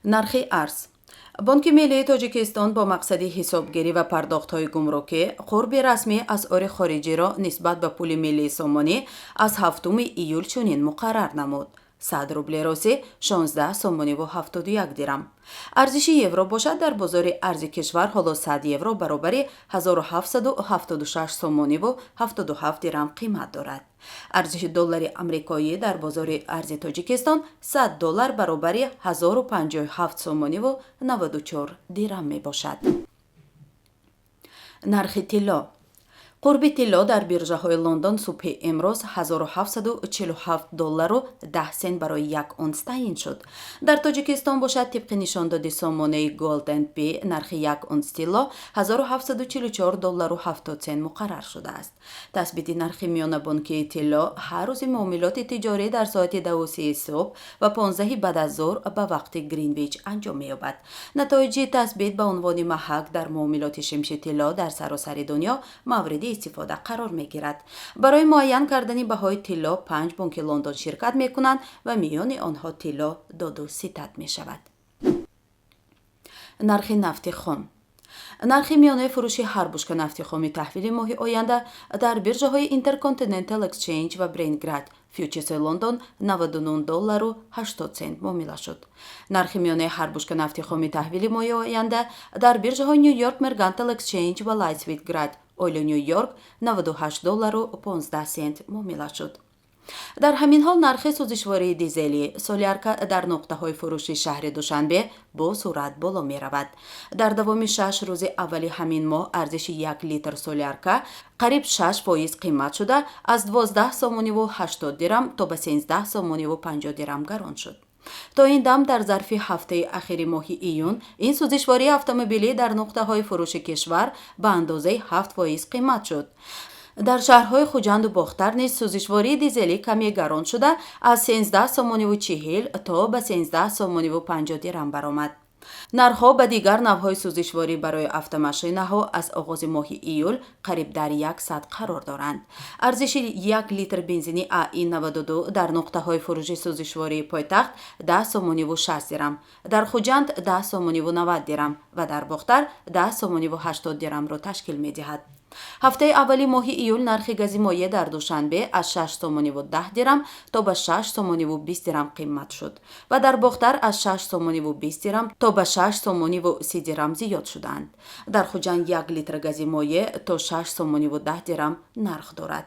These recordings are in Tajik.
Нархи арз. Бонки миллии Тоҷикистон бо мақсади ҳисобгирӣ ва пардохтҳои гумрукӣ қурби расмии асъори хориҷиро нисбат ба пули миллии сомонӣ аз 7 июл чунин муқаррар намуд: 100 рубли русӣ 16 сомониву 71 дирам. Арзиши евро бошад, дар бозори арзи кишвар ҳоло 100 евро баробари 1776 сомониву 77 дирам қимат дорад. Арзиши доллари амрикоӣ дар бозори арзи Тоҷикистон 100 доллар баробари 1057 сомониву 94 дирам мебошад. Нархи тилло. Қурби тилло дар биржаҳои Лондон субҳи имрӯз 1747 доллару 10 сент барои як унс таъин шуд. Дар Тоҷикистон бошад, тибқи нишондоди сомонаи Gold & P, нархи як унс тилло 1744 доллару 70 сент муқаррар шудааст. Тасбити нархи миёнабонкии тилло ҳар рӯзи муомилоти тиҷорӣ дар соати 2:30 субҳ ва 15 баъд аз зуҳр ба вақти Гринвич анҷом меёбад. Натоиҷи тасбит ба унвони маҳак дар муомилоти шимши тилло дар саросари дунё мавриди истифода қарор мегирад. Барои муайян кардани баҳои тилло панҷ бонки Лондон ширкат мекунанд ва миёни онҳо тилло доду ситад мешавад. Нархи нафти хом. Нархи миёнаи фурӯши ҳар бушка нафти хоми таҳвили моҳи оянда дар биржаҳои Intercontinental Exchange ва Brent Grade фьючерси Лондон 99 доллару 80 сент муомила шуд. Нархи миёнаи ҳар бушка нафти хоми таҳвили моҳи оянда дар биржаҳои New York Mercantile Exchange ва Light Sweet Crude Oil Ню Йорк 98 доллару 15 сент муомила шуд. Дар ҳамин ҳол, нархи сӯзишвории дизелӣ солярка дар нуқтаҳои фурӯши шаҳри Душанбе бо суръат боло меравад. Дар давоми 6 рӯзи аввали ҳамин моҳ арзиши як литр солярка қариб 6% қимат шуда, аз 12 сомониву 80 дирам то ба 13 сомониву 50 дирам гарон шуд. То ин дам дар зарфи ҳафтаи ахири моҳи июн ин сӯзишвории автомобилӣ дар нуқтаҳои фурӯши кишвар ба андозаи 7% қимат шуд. Дар шаҳрҳои Хуҷанду Бохтар низ сӯзишвории дизелӣ каме гарон шуда, аз 13 сомониву 40 то ба 13 сомониву 50 дирам баромад. Нархҳо ба дигар навъҳои сӯзишворӣ барои автомошинаҳо аз оғози моҳи июл қариб дар як сатҳ қарор доранд. Арзиши як литр бензини АИ 92 дар нуқтаҳои фурӯши сӯзишвории пойтахт 10 сомониву 60 дирам, дар Хуҷанд 10 сомониву 90 дирам ва дар Бохтар 10 сомониву 80 дирамро ташкил медиҳад. Ҳафтаи аввали моҳи июл нархи гази моеъ дар Душанбе аз 6 сомониву 10 дирам то ба 6 сомониву 20 дирам қимат шуд ва дар Бохтар аз 6 сомониву 20 дирам то ба 6 сомониву 30 дирам зиёд шуданд. Дар Хуҷанд як литр гази моеъ то 6 сомониву 10 дирам нарх дорад.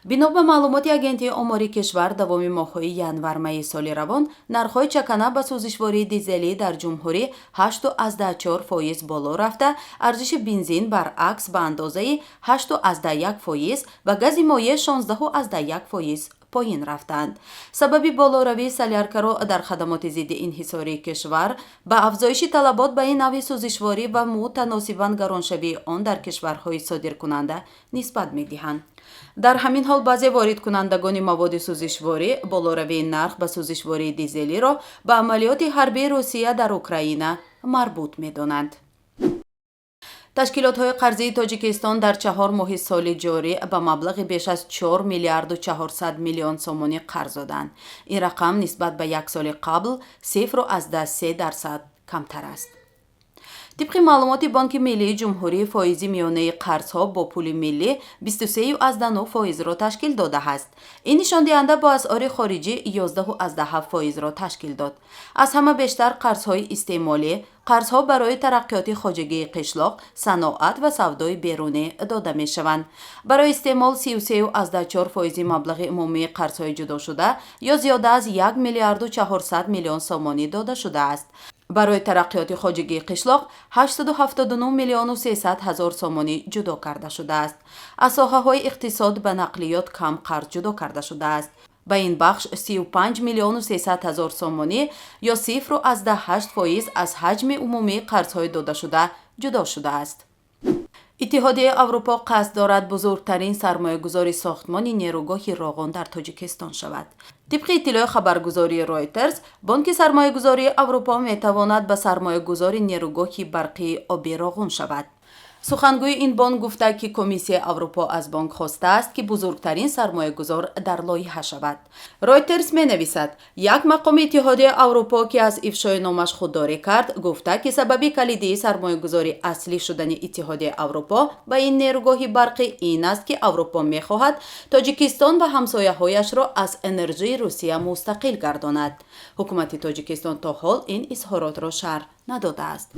Бино ба маълумоти Агентии омори кишвар, давоми моҳҳои январ-майи соли равон нархҳои чакана ба сӯзишвории дизелӣ дар ҷумҳурӣ 8,4% боло рафта, арзиши бензин баръакс ба андозаи 8,1% ва гази моеъ 16,1% поин рафтанд. Сабаби болоравии соляркаро дар хадамоти зидди инҳисории кишвар ба афзоиши талабот ба ин навъи сӯзишворӣ ва мутаносибан гароншавии он дар кишварҳои содиркунанда нисбат медиҳанд. Дар ҳамин ҳол, баъзе воридкунандагони маводи сӯзишворӣ болоравии нарх ба сӯзишвории дизелиро ба амалиёти ҳарбии Русия дар Украина марбут медонанд. Ташкилотҳои қарзии Тоҷикистон дар 4 моҳи соли ҷорӣ ба маблағи беш аз 4 миллиарду 400 миллион сомонӣ қарз доданд. Ин рақам нисбат ба як соли қабл 0,3% камтар аст. Тибқи маълумоти Бонки миллии ҷумҳурӣ, фоизи миёнаи қарзҳо бо пули миллӣ 23,9 фоизро ташкил додааст. Ин нишондиҳанда бо асъори хориҷӣ 11,7 фоизро ташкил дод. Аз ҳама бештар қарзҳои истеъмолӣ, қарзҳо барои тараққиёти хоҷагии қишлоқ, саноат ва савдои берунӣ дода мешаванд. Барои истеъмол 33,4 фоизи маблағи умумии қарзҳои ҷудошуда ё зиёда аз 1 миллиарду 400 миллион сомонӣ дода шудааст. Барои тараққиёти хоҷагии қишлоқ 879 миллиону 300 ҳазор сомонӣ ҷудо карда шудааст. Аз соҳаҳои иқтисод ба нақлиёт кам қарз ҷудо карда шудааст. Ба ин бахш 35 миллиону 300 ҳазор сомонӣ ё 0,8% аз ҳаҷми умумии қарзҳои додашуда ҷудо шудааст. Иттиҳодияи Аврупо қасд дорад бузургтарин сармоягузори сохтмони нерӯгоҳи Роғун дар Тоҷикистон шавад. Тибқи иттилои хабаргузории Ройтерс, Бонки сармоягузории Аврупо метавонад ба сармоягузори нерӯгоҳи барқии оби Роғун шавад. Сухангӯи ин бонк гуфта, ки Комиссияи Аврупо аз бонк хостааст, ки бузургтарин сармоягузор дар лоиҳа шавад. Ройтерс менависад, як мақоми Иттиҳодияи Аврупо, ки аз ифшои номаш худдорӣ кард, гуфта, ки сабаби калидии сармоягузори аслӣ шудани Иттиҳодияи Аврупо ба ин нерӯгоҳи барқӣ ин аст, ки Аврупо мехоҳад Тоҷикистон ва ҳамсояҳояшро аз энержии Русия мустақил гардонад. Ҳукумати Тоҷикистон то ҳол ин изҳоротро шарҳ надодааст.